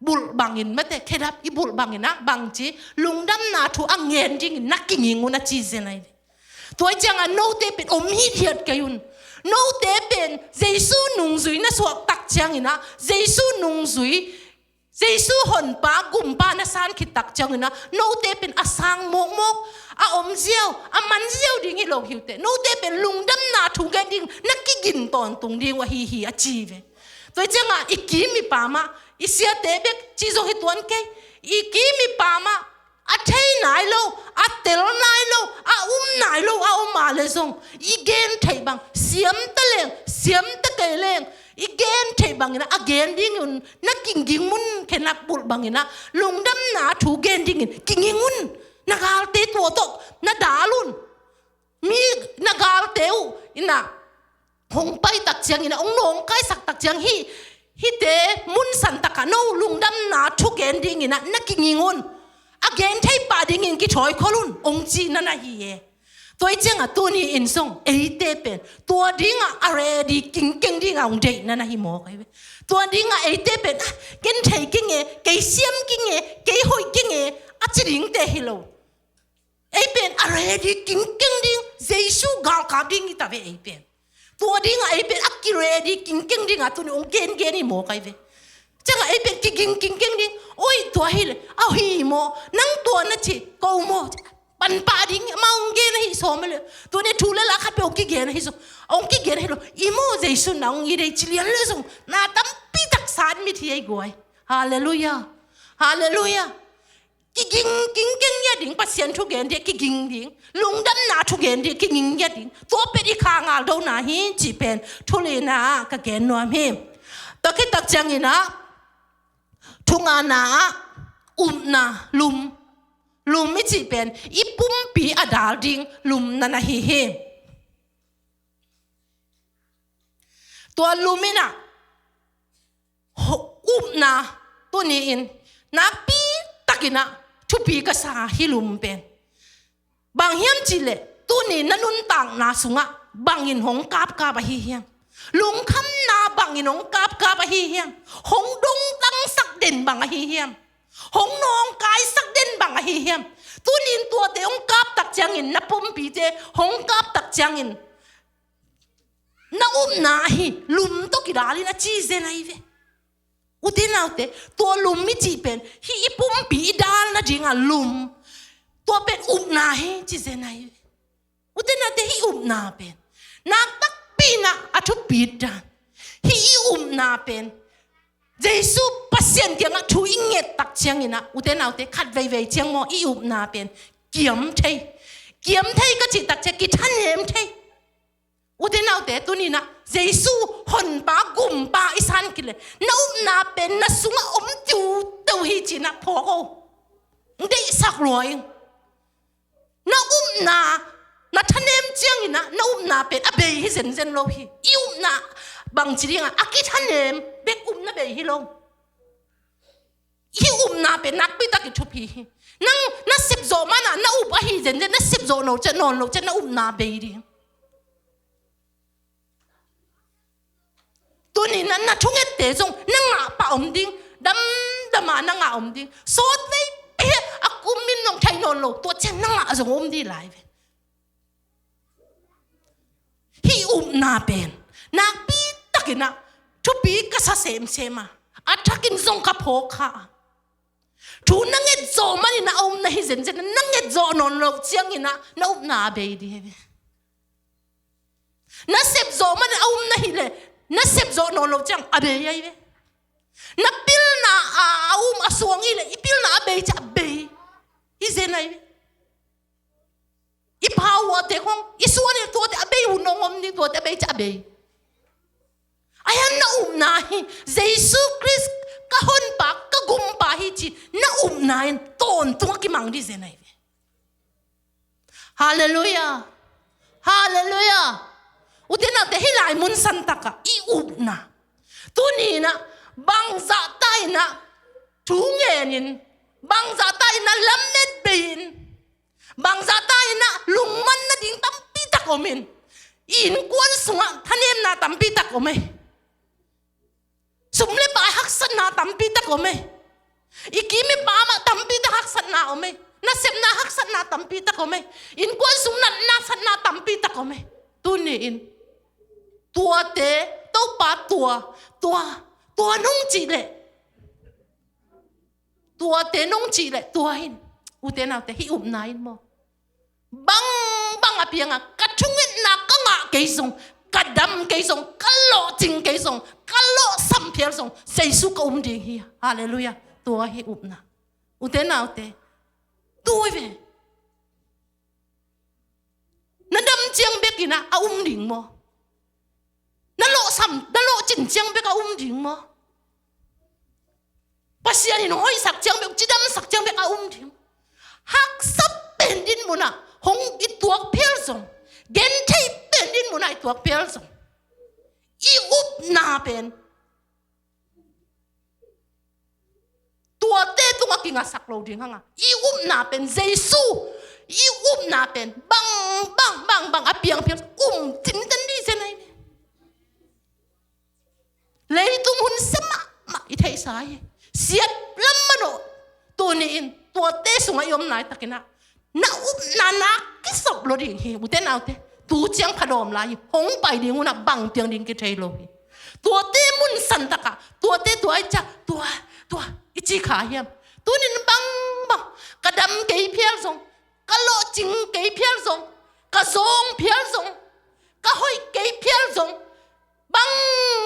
bulh bangin mate, khedap i bulh bangin ah bangci lungdamna thu a ngen dingin na kiging un a ci zen ahi ve. Tua hi ciangah note pen om hithiat kei un. Note pen Jesu nungzui na suak tak ciangin ah, Jesu nungzui, Jesu honpa gumpa na san khit tak ciangin ah, note pen a sang mawkmawk, a om ziau, a man ziau ding hi lo hi uh teh. Note pen lungdamna thu ngen ding na kiging tawntung ding uh ahi hi a ci ve. Tua hi ciangah i kim i pam ah, i siate bek ci zong hi tuan kei. I kim i pam ah, a thei nai lo, a tel nai lo, a um nai lo a om a le zong, i gen theih bang, siam ta leng, siam ta kei leng, i gen theih bangin ah, a gen dingin na kiging un, khedap bulh bangin ah lungdamna thu gen dingin kiging un. Na galte tua tawh na dal un. Mi na galte uh in ah hong pai tak ciangin ah, hong nawngkaisak tak ciang hi, hihte mun san takah no lungdamna thu gen dingin ah na kiging un. A gen thei pah dingin kithawi khol un, hong ci na na hi e. Tua hi ciangah tuni in zong eite pen tua dingah a ready kingkeng dingah hong deih na na hi mawk ahi ve. Tua dingah eite pen, ah, ken thei keng e, kei siam keng e, kei hoih keng e, a ci dingte hi lo. Ei pen a ready kingkeng ding, Jesu galkap ding hi ta ve ei pen. Tua dingah ei pen a ki ready kingkeng dingah tuni hong gengen hi mawk ahi ve. Ciangah ei pen kiging kingkeng ding. Oi, tua hi le, au hi maw, nang tua na ci ko maw? Panpah ding, amah hong gen ahi sawm a le. Tuni thu le la khat peuh hong kigen ahi sawm. Hong kigen ahi lo. I maw Jesu na hong it ei ci lian le zong, na tampi tak san mit hi ei guai. Halleluiah. Halleluiah. Kiging kingkeng hi a ding, Pasian thu gen ding kiging ding, lungdamna thu gen ding kiging hi a ding. Tua pen i kha ngal dona hi cih pen thu lina ah ka gen nuam hi. Tua khit tak ciangin ah thu ngana ah upna, lum. Lum i cih pen i pumpi a dal ding lum na na hi hi. Tua lum in ah ho-, upna, tuni in nakpi takin ah thupi ka sa hi lum pen. Bang hiam cih leh tuni na nuntakna sungah bangin hong kapkap ahi hiam? Lungkhamna bangin hong kapkap ahi hiam? Hong dongtangsak den bang ahi hiam? Hong nawngkaisak den bang ahi hiam? Tuni in tuate hong kap tak ciangin, na pumpite hong kap tak ciangin, na upna ahi lum tawh kidal in a ci zen ahi ve. Ute naute, tua lum i cih pen hih i pumpi i dal nadingah lum, tua pen upna hi ci zen ahi ve. Ute naute, hih upna pen nak takpi in ah a thupit dan. Hih i upna pen Jesu Pasian kiangah thu i nget tak ciangin ah, ute naute, khat veivei ciang maw, i upna pen kiam thei. Kiam thei ka cih tak ciang kithanem thei. Ute naute, tuni in ah Jesu honpa gumpa i san khit leh, na upna pen na sungah om tiuteu hi ci-in ah phawk o. Deihsak lua ing. Na upna, na thanem ciangin ah na upna pen a bei hi zenzen lo hi. I upna bangci dingah a kithanem bek upna bei hi lo. Hih upna pen nakpi tak i thupi hi. Nang na sepzawh man ah na up ahi zenzen, na sepzawh no ciang, nawn lo ciang na upna bei ding. Tuni in ah na thungette zong na ngah pah om ding, damdam a na ngah om ding. Sawt vei pia a kum in nong thei nawn lo, tua ciang na ngah zong om ding lai ve. Hih upna pen nakpi takin ah thupi ka sa semsem a, a thakin zong ka phawk kha a. Thu na nget zawh manin ah a om na hi zenzen, na nget zawh nawn loh ciangin ah na upna a bei ding hi ve. Na sep zawh manin a um na hih leh, na sep zawh nawn loh ciang a bei ahi ve. Na pilna a, a um a suang hih leh, i pilna a bei ciang a bei hi zen ahi ve. I pau uh a tek hong, i suan in tuate a bei uh nong om ni, tuate a bei ciang a bei. Ahi hang na upna hi, Jesu Khrist ka honpa, ka gumpa hi ci, na upna in tawntung a kimang ding zen ahi ve. Halleluiah. Halleluiah. Ute naute, hih lai mun santak ah i upna, tuni in ah bangzah ta in ah thu ngen in, bangzah ta in ah lamet bei in, bangzah ta in ah lungman nading tampi tak om in, i innkuan sungah thanemna tampi tak om e. Sum le pai haksatna tampi tak om e. I kim i pam ah tampi tak haksatna om ei. Nasepna haksatna tampi tak om ei. Innkuan sung natna haksatna tampi tak om ei. Tuni-in tuate, Topa, tua, tua, tua nong cih leh, tuate nong cih leh tua in, ute naute, hih upna in maw, bangbang a piang a, ka thungetna ka ngah kei zong, ka dam kei zong, ka lawhcing kei zong, ka lawhsam phial zong, Jesu ka um ding hi. Halleluiah. Tua hi upna. Ute naute, tua hi ve. Na dam ciang bek in ah a um ding maw? Na lawhsam, na lawhcing ciang bek a um ding maw? Pasian in hoihsak ciang bek, cidamsak ciang bek a um ding. Haksa pen dinmun ah hong i tuak phial zong, genthei pen dinmun ah i tuak phial zong, i upna pen tuate tungah kingasak lo ding hang a, i upna pen Jesu, i upna pen bang, bang, bang, bang a piang phial, um tinten ding zen ahi ve. Leitung hun sia mahmah i theihsa hi. Siat lam manawh. Tuni-in tuate sungah i om laitakin ah, na upna na kisop lo ding hi, ute naute. Tu ciang phadawm lai hi, hong pai ding hun ah bang piang ding kithei lo hi. Tuate mun santak ah, tuate tua i ciah, tua, tua i ci kha hiam? Tuni-in bang, bang, ka dam kei phial zong, ka lawhcing kei phial zong, ka zawng phial zong, ka hoih kei phial zong, bang,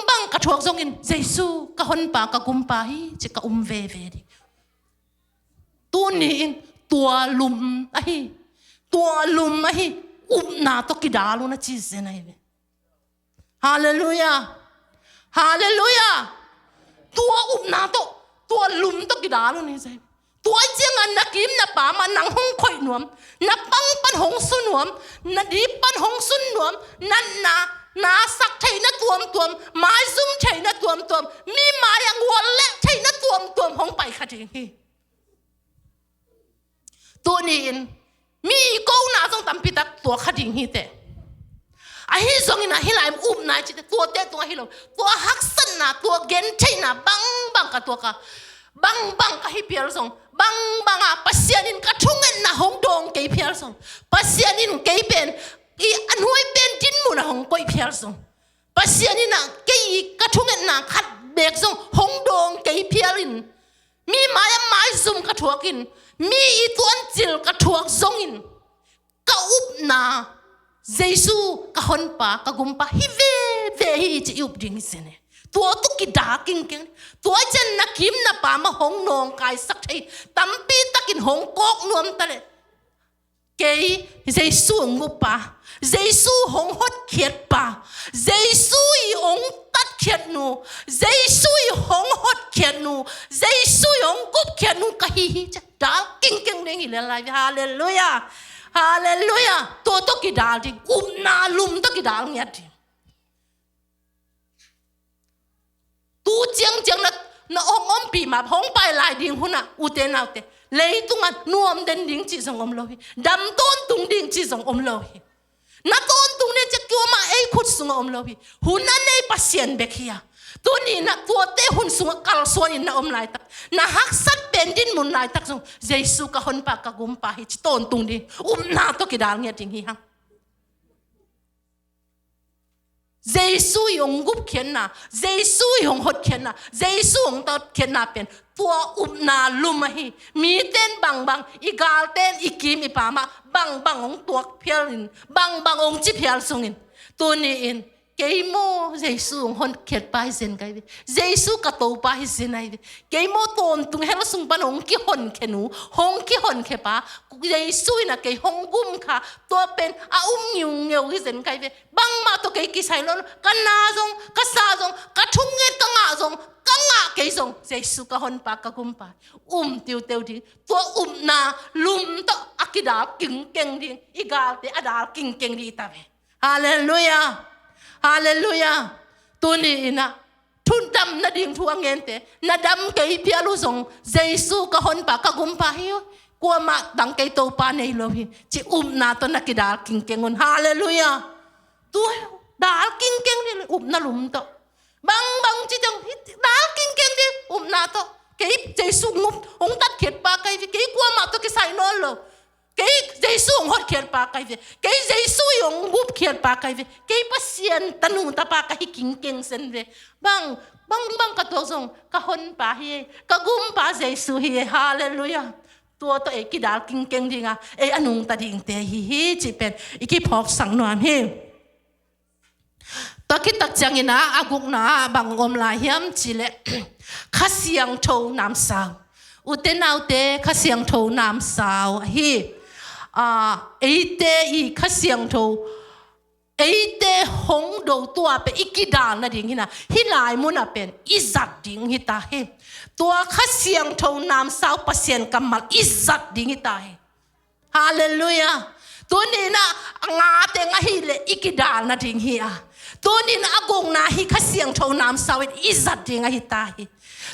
bang ka thuak zongin, Jesu ka honpa, ka gumpa hi ci ka um veve ding. Tuni-in tua lum ahi, tua lum ahi, upna tawh kidal un a ci zen ahi ve. Halleluiah. Halleluiah. Tua upna tawh, tua lum tawh kidal un hi zen. Tua ciangah na kim na pam ah nang hong khoih nuam, na pang pan hong su nuam, na dip pan hong sun nuam, na, na, na sak theihna tuamtuam, maizum theihna tuamtuam, mi mai ah guallelh theihna tuamtuam hong pai kha ding hi. Tuni-in mi i kona zong tampi tak tuak kha ding hi teh. Ahi zongin ah hih lai upna i cih teh tuate tungah hi lo. Tua haksatna, tua gentheihna bangbang ka tuak a, bangbang ka hih phial zong, bangbang a Pasian in ka thungetna hong dawng kei phial zong, Pasian in kei pen i a nuai pen dinmun ah hong koih phial zong, Pasian in ah kei i ka thungetna khat beek zong hong dawng kei phial in, mi mai ah maizum ka thuak in, mi i tuancil ka thuak zongin, ka upna Jesu ka honpa, ka gumpa hi veve hi ci i up ding hi zen e. Tua tawh kidal kingkeng. Tua ciang na kim na pam ah hong nawngkaisak thei tampi takin hong kawk nuam ta leh, kei Jesu hong guppa, Jesu hong hotkhiatpa, Jesu i hong tatkhiatnu, Jesu i hong hotkhiatnu, Jesu i hong gupkhiatnu ka hi hi ci a dal kingkeng ding hi lel lai. Halleluiah. Halleluiah. Tua tawh kidal ding, upna lum tawh kidal ngiat ding. Tu ciangciang na, na hong ompih mah, hong pai lai ding hun ah, ute naute, leitungah nuam den ding cih zong om lo hi. Dam tawntung ding cih zong om lo hi. Na tawntung ding cih kuamah ei khut sungah om lo hi. Hun a nei Pasian bek hi a. Tuni-in ah tuate hun sungah kalsuan in na om laitak, na haksat pen dinmun laitak zong, Jesu ka honpa, ka gumpa hi ci tawntung ding upna tawh kidal ngiat ding hi hang. Jesu i hong gupkhiatna, Jesu i hong hotkhiatna, Jesu hong tatkhiatna pen tua upna lum ahi. Mite in bangbang, i galte in i kim i pam ah bangbang hong tuak phial in, bangbang hong ci phial zongin, tuni-in kei maw Jesu hong hotkhiatpa hi zen ka hi ve. Jesu ka Topa hi zen ahi ve. Kei maw tawntung hell sung pan hong kihonkhia nu, hong kihonkhia pa, Jesu in ah kei hong gum kha, tua pen a um ngiungeu hi zen ka hi ve. Bangmah tawh kei kisai lo lo, ka na zong, ka sa zong, ka thunget ka ngah zong, ka ngah kei zong, Jesu ka honpa, ka gumpa um tiuteu ding. Tua upna lum tawh a kidal kingkeng ding, i galte a dal kingkeng ding hi ta ve. Halleluiah. Halleluiah. Tuni-in ah thu dam nading thu a ngente, na dam kei phial uh zong, Jesu ka honpa, ka gumpa hi uh, kuamah tang kei Topa nei lo hi ci upna tawh na kidal kingkeng un. Halleluiah. Tua dal kingkeng ding upna lum tawh. Bangbang ci dong, dal kingkeng ding upna tawh. Kei Jesu hong tatkhiat pa ka hi ve. Kei kuamah tawh kisai nawn lo. Kei Jesu hong hotkhiat pa ka hi ve. Kei Jesu i hong gupkhiat pa ka hi ve. Kei Pasian tanu tapa ka hi kingkeng sen ve. Bang, bang, bang ka tuak zong ka honpa hi e. Ka gumpa Jesu hi e. Halleluiah. Tua tawh ei kidal kingkeng ding a, ei a nungta dingte hi hi cih pen i kiphawksak nuam hi. Tua khit tak ciangin ah, a gukna ah bang om lai hiam cih leh Kha Siangtho namsau. Ute naute, Kha Siangtho namsau ahi. Ah, eite i Kha Siangtho, eite hong do tua pen i kidal nading hi na, hih lai munah pen i zat ding hi ta hi. Tua Kha Siangtho namsau Pasian kammal i zat ding hi ta hi. Halleluiah. Tuni-in ah a nga teng ahih leh i kidal nading hi a, tuni-in ah a gukna hih Kha Siangtho namsau in i zat ding ahi ta hi.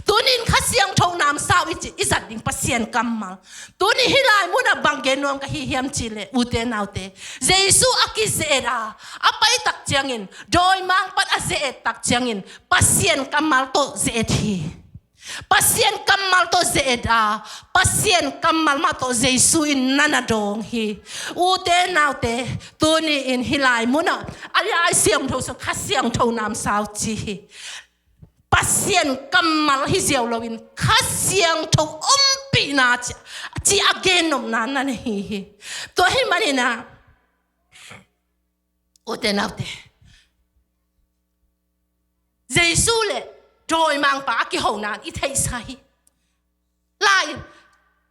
Tuni-in Kha Siangtho namsau i cih i zat ding Pasian kammal. Tuni hih lai munah bang gen nuam ka hi hiam cih leh, ute naute, Jesu a kize-et a, a pai tak ciangin dawimangpa'n a ze-et tak ciangin Pasian kammal tawh ze-et hi. Pasian kammal tawh ze-et a, Pasian kammal mah tawh Jesu in na na dawng hi. Ute naute, tuni-in hih lai munah a Lai Siangtho sung Kha Siangtho namsau ci hi. Pasian kammal hi ziau loin Kha Siangtho ompihna ci, ci a gennopna na na hi hi. Tua ahih manin ah, ute naute, Jesu le dawimangpa a kihona in i theihsa hi. Lai,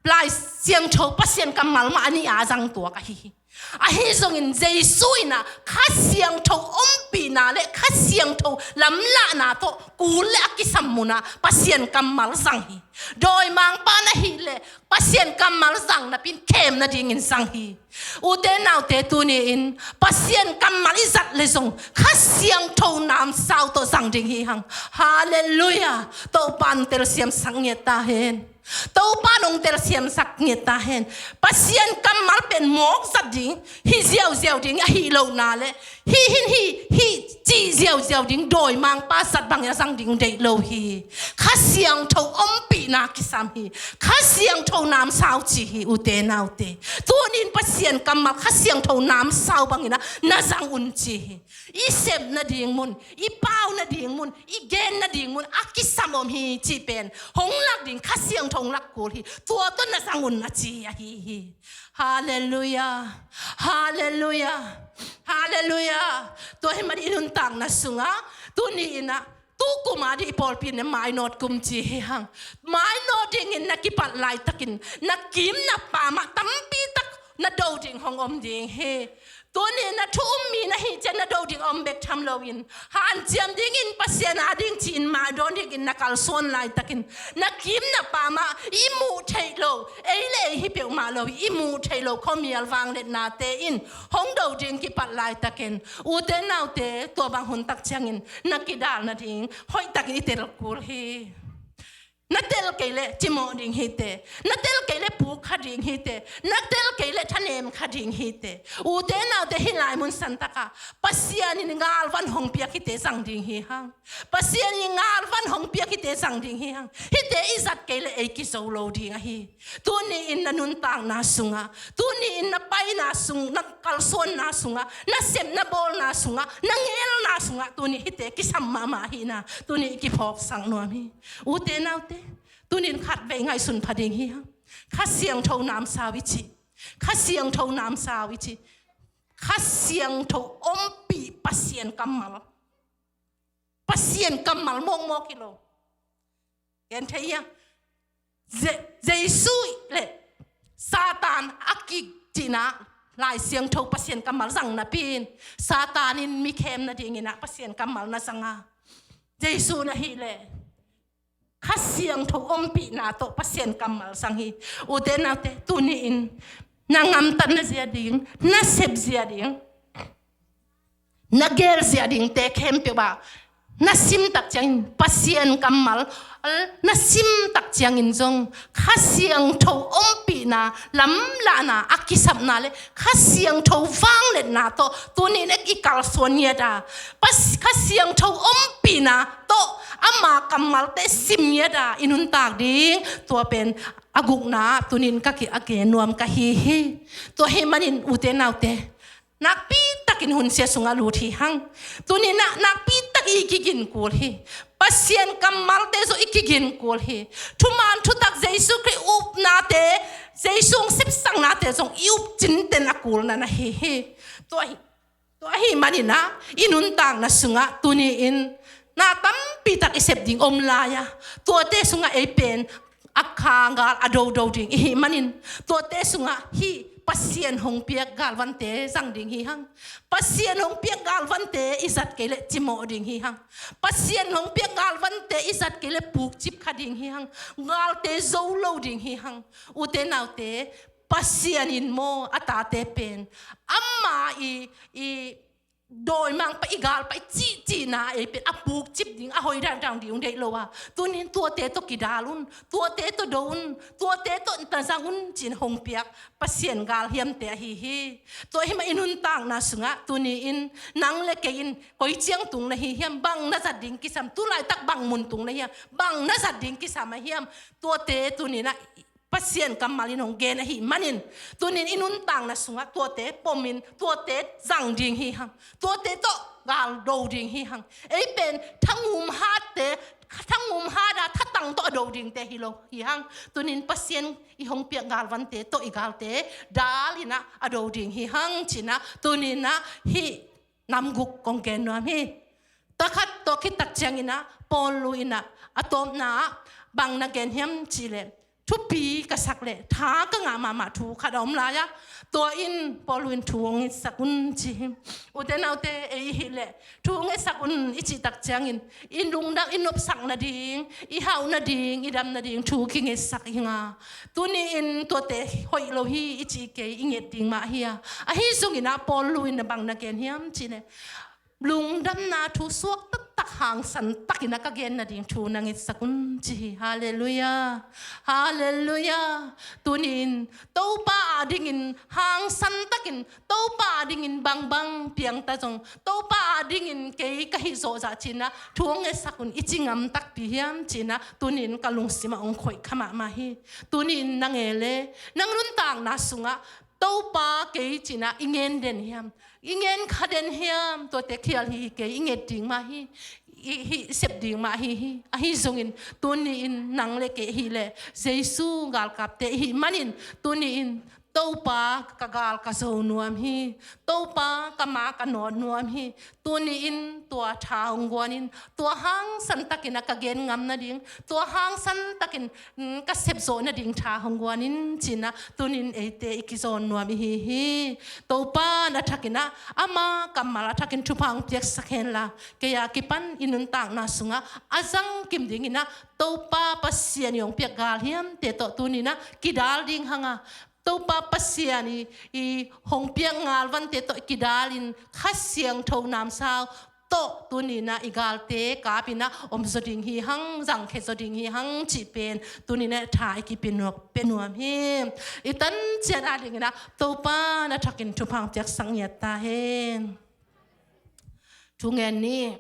Lai Siangtho Pasian kammal mah a nih a zang tuak ahi hi. Ahi zongin Jesu in ah Kha Siangtho ompihna le Kha Siangtho lamlahna tawh kul le a kisam munah Pasian kammal zang hi. Dawimangpa na hih leh Pasian kammal zang napi-in khem nadingin zang hi. Ute naute, tuni-in Pasian kammal i zat leh zong Kha Siangtho namsau tawh zang ding hi hang. Halleluiah. Topa'n telsiamsak ngiat ta hen. Topa'n hong telsiamsak ngiat ta hen. Pasian kammal pen mawk zat ding hi ziauziau ding ahi lohna le, hih hin hih, hih cih ziauziau ding dawimangpa zat bangin a zang ding deih lo hi. Kha Siangtho ompihna kisam hi. Kha Siangtho namsau ci hi, ute naute. Tuni-in Pasian kammal Kha Siangtho namsau bangin ah na zang un ci hi. I sep nading mun, i pau nading mun, i gen nading mun a kisam om hi cih pen hong lak ding Kha Siangtho hong lak kul hi. Tua tawh na zang un a ci ahi hi. Halleluiah. Halleluiah. Halleluiah. Tua ahih manin i nuntakna sungah, tuni-in ah, tu kum a ding i pawlpi in ah mainawt kum ci hi hang. Mainawt dingin na kipat laitakin na kim na pam ah tampi tak na do ding hong om ding hi. Tuni-in ah thu um mi na hih ciang na do ding a om bek tham loin, hanciam dingin Pasian a ding ci-in maidawn dingin na kalsuan laitakin, na kim na pam ah i muh theih lo, ei le ei hi peuhmah lo, i muh theih lo khuamial vangliatnate in hong do ding kipat laitakin, ute naute, tua bang hun tak ciangin na kidal nading hoihtakin i tel kul hi. Na tel kei leh cimawh ding hi teh. Na tel kei leh puk kha ding hi teh. Na tel kei leh thanem kha ding hi teh. Ute naute, hih lai mun santak ah Pasian in ngalvan hong piak hihte zang ding hi hang. Pasian in ngalvan hong piak hihte zang ding hi hang. Hihte i zat kei leh ei kizo lo ding ahi. Tuni-in na nuntakna sungah, tuni-in na paina sung, na kalsuanna sungah, na sep na bawlna sungah, na ngelna sungah, tuni hihte kisam mahmah ahihna tuni i kiphawksak nuam hi. Ute naute, tuni-in khatvei ngaihsun pha ding hi hang. Kha Siangtho namsau i cih. Kha Siangtho namsau i cih. Kha Siangtho ompih Pasian kammal. Pasian kammal mawkmawk hi lo. Gen thei hia? Je-, Jesu le Satan a kicihna, Lai Siangtho Pasian kammal zang napi-in, Satan in mi khem nadingin ah Pasian kammal na zang a, Jesu na hih leh Kha Siangtho ompihna tawh Pasian kammal zang hi. Ute naute, tuni-in na ngamtatna zia ding, na sep zia ding, na gel zia dingte khempeuh ah na sim tak ciangin, Pasian kammal na sim tak ciangin zong Kha Siangtho ompihna, lamlahna, a kisapna le Kha Siangtho vangliatna tawh tuni in i kalsuan ngiat a, Pas- Kha Siangtho ompihna tawh ama kammalte sim ngiat a i nuntak ding, tua pen a gukna tuni in ka ki- a gen nuam ka hi hi. Tua hi manin ute naute, nakpi takin hunsia sungah lut hi hang. Tuni in ah nakpi tak i kigin kul hi. Pasian kammalte zong i kigin kul hi. Thuman thutak Jesu Khrih upnate, Jesu hong sepsaknate zong i up cinten a kulna na hi hi. Tua hi, tua hi manin ah i nuntakna sungah tuni in na tampi tak i sep ding om lai a, tuate sungah ei pen a kha gal a dodo ding i hih manin, tuate sungah hih Pasian hong piak galvante zang ding hi hang. Pasian hong piak galvante i zat kei leh cimawh ding hi hang. Pasian hong piak galvante i zat kei leh pukcip kha ding hi hang. Galte zo lo ding hi hang. Ute naute, Pasian in maw a tate pen ama i, i dawimangpa, i galpa i cihcihna ei pen a pukcip ding, a hoih dangdang ding hong deih lo a. Tuni in tuate tawh kidal un, tuate tawh do un, tuate tawh na zang un ci-in hong piak Pasian galhiamte ahi hi. Tua hi mah i nuntakna sungah tuni in nang le kei in koi ciang tung na hi hiam, bang na zat ding kisam, tu laitak bang mun tung na hiam, bang na zat ding kisam a hiam, tuate tuni in ah Pasian kammal in hong gen ahih manin, tuni in i nuntakna sungah tuate pomin, tuate zang ding hi hang. Tuate tawh gal do ding hi hang. Ei pen thangum hatte, thangum hat a thatang tawh a do dingte hi lo hi hang. Tuni in Pasian i hong piak galvante tawh i galte dal in ah a do ding hi hang ci-in ah tuni in ah hih nam guk kong gen nuam hi. Takhat tawh khit tak ciangin ah Paul in ah a tawpna ah bang na gen hiam cih leh, thupi ka sak leh tha ka ngah mahmah thu khat a om lai a, tua in Paul in thu hong ngetsak un ci hi. Ute naute, ei i hih leh thu hong ngetsak un i cih tak ciangin i lungdam, i nopsak nading, i hauh nading, i dam nading thu kingetsak hi ing a. Tuni in tuate hoih lo hi i cih kei, i nget ding mah hi a. Ahi zongin ah Paul in ah bang na gen hiam cih leh, lungdamna thu suak taktak hangsan takin ah ka gen nading thu na ngetsak un ci hi. Halleluiah. Halleluiah. Tuni in Topa adingin hangsan takin, Topa adingin bangbang piang ta zong, Topa adingin kei ka hih zawh zah ci-in ah thu hong ngetsak un i ci ngam takpi hiam ci-in ah tuni in ka lungsim ah hong khoih kha mahmah hi. Tuni in na ngei leh, nang nuntakna sungah Topa kei ci-in ah i ngen den hiam, i ngen kha den hiam, tuate khial hi hi kei, i nget ding mah hi, i, i sep ding mah hi hi. Ahi zongin tuni in nang le kei i hih leh Jesu galkapte i hih manin, tuni in Topa ka gal ka zo nuam hi, Topa ka ma ka nawt nuam hi. Tuni in tua tha hong guan in, tua hangsan takin ah ka gen ngam nading, tua hangsan takin, mm, ka sep zawh nading tha hong guan in ci-in ah tuni in eite i kizawn nuam i hi hi. Topa in a thakin ah, ama kammal a thakin thupha hong piaksak hen la, kei a kipan i nuntakna sungah a zangkim dingin ah Topa Pasian i hong piak galhiamte tawh tuni in ah kidal ding hang a, Topa Pasian i, i hong piak galvante tawh kidal in Kha Siangtho namsau tawh tuni in ah i galte kap in ah om zaw ding hi hang, zangkhia zaw ding hi hang cih pen tuni in ah tha i kipia nuam, pia nuam hi. I tan ciat adingin ah Topa in a thakin thupha hong piaksak ngiat ta hen. Thu ngen ni.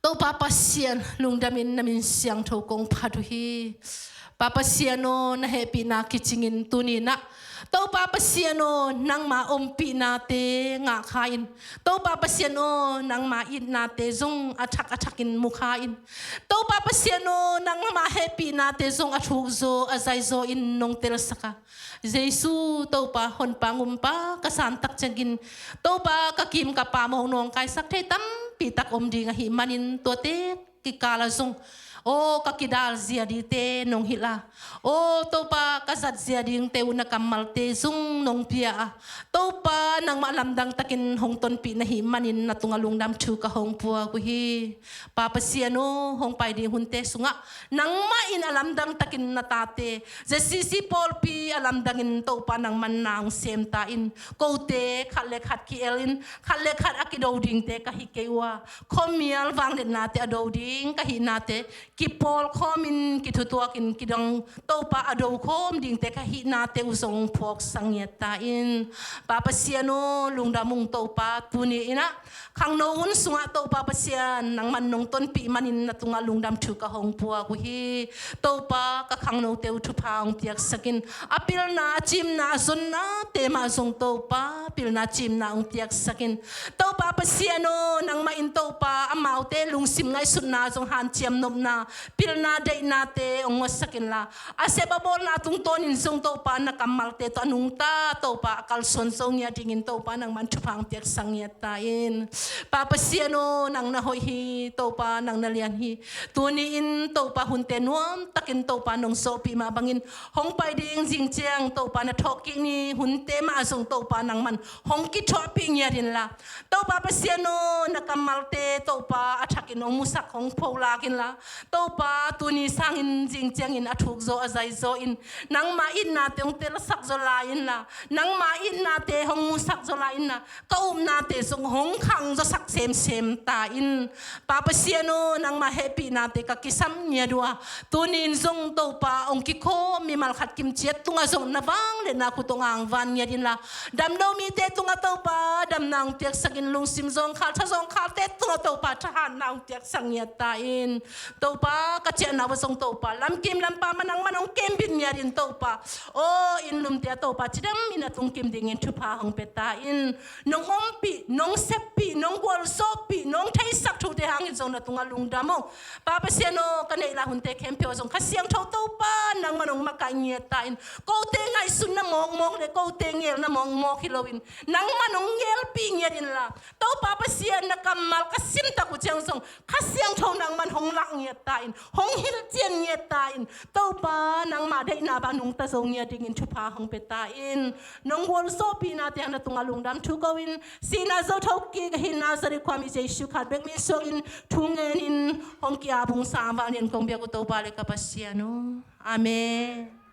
Topa Pasian, lungdamin na min siangtho kong phat uh hi. Pa Pasian aw, na hehpihna kicingin tuni in ah, Topa Pasian aw, nangma ompihnate ngah kha in, Topa Pasian aw, nangma itnate zong a thak a thakin mu kha in, Topa Pasian aw, nangma hehpihnate zong a thukzaw a zaizaw in nong telsak a, Jesu Topa, honpa ngumpa ka san tak ciangin, Topa ka kim ka pam hong nawngkaisak thei tampi tak om ding ahih manin, tuate kikal ah zong Aw ka kidal zia dingte nong hilh a, aw Topa ka zat zia dingte uh na kammalte zong nong pia a, Topa nangmah lamdang takin hong tonpih na hih manin na tungah lungdam thu ka hong puak uh hi. Pa Pasian aw, hong pai ding hunte sungah nangmah in a lamdang takin na tate Z C C pawlpi a lamdangin Topa nangman na hong sem ta in. Kote khat le khat ki-el in, khat le khat a kido dingte ka hi kei uh a, khuamial vangliatnate a do ding ka hihnate kipawlkhawmin kithutuakin kidong Topa a dokhawm dingte ka hihnate uh zong phawksak ngiat ta in. Pa Pasian aw, lungdam ung Topa, tuni in ah khangno hun sungah Topa Pasian nangman nong tonpih manin na tungah lungdam thu ka hong puak uh hi. Topa ka khangnote uh thupha hong piaksak in. A pilna a cimna a zonnate mah zong Topa pilna cimna hong piaksak in. Topa Pasian aw, nangmah in Topa amaute lungsim ngaihsutna zong hanciam nopna pilna deihnate hong ngawtsak inla, a sep a bawlna tungtawnin zong Topa na kammalte tawh a nungta Topa a kalsuan zo ngiat dingin Topa nangman thupha hong piaksak ngiat ta in. Pa Pasian aw, nang na hoih hi Topa, nang na lian hi. Tuni in Topa hunte nuamtakin Topa nong zawhpih mah bangin hong pai ding zing ciang Topa na thawhkik ni hunte mah zong Topa nangman hong kithuahpih ngiat inla, Topa Pasian aw, na kammalte Topa a thakin hong musak hong pholak inla, Topa tuni sangin zing ciangin a thuk zaw a zai zaw in, nangma itnate hong telsak zaw lai inla, nangma itnate hong musak zaw lai inla, ka upnate zong hong khang zawsak semsem ta in. Pa Pasian aw, nangma hehpihnate ka kisam ngiat uh a, tuni in zong Topa hong kikhawm mimal khat kimciat tungah zong na vangliatna khut hong angvan ngiat inla, damlo mite tungah Topa damna hong piaksak in, lungsim zawngkhal tha zawngkhalte tungah Topa thahatna hong piaksak ngiat ta in. Topa ka ciahna uh zong Topa lamkim lampa mah nangman hong kembit ngiat in Topa, aw inn lumte ah Topa cidam in a tungkim dingin thupha hong pia ta in. Nong ompih, nong seppih, nong gualzawhpih, nong theisak thute hangin zong na tungah lungdam ung. Pa Pasian aw, ka neih lai hunte khempeuh ah zong Kha Siangtho Topa nangman hong makaih ngiat ta in. Kote ngaihsutna mawkmawk le kote ngelna mawkmawk hi loin nangman hong ngelpih ngiat inla, Topa Pasian na kammal ka simtak uh ciang zong Kha Siangtho nangman hong lak ngiat ta in, hong hilhcian ngiat ta in. Topa nangmah deihna bang nungta zo ngiat dingin thupha hong pia ta in. Nong gualzawhpihnate hang na tungah lungdam thu ko in, sihna zo thokik a hih Nazareth khuami Jesuh khat bek min suangin thu ngenin hong ki-ap ung. Sangvanglian kong biak uh Topa le ka Pasian aw. Amen.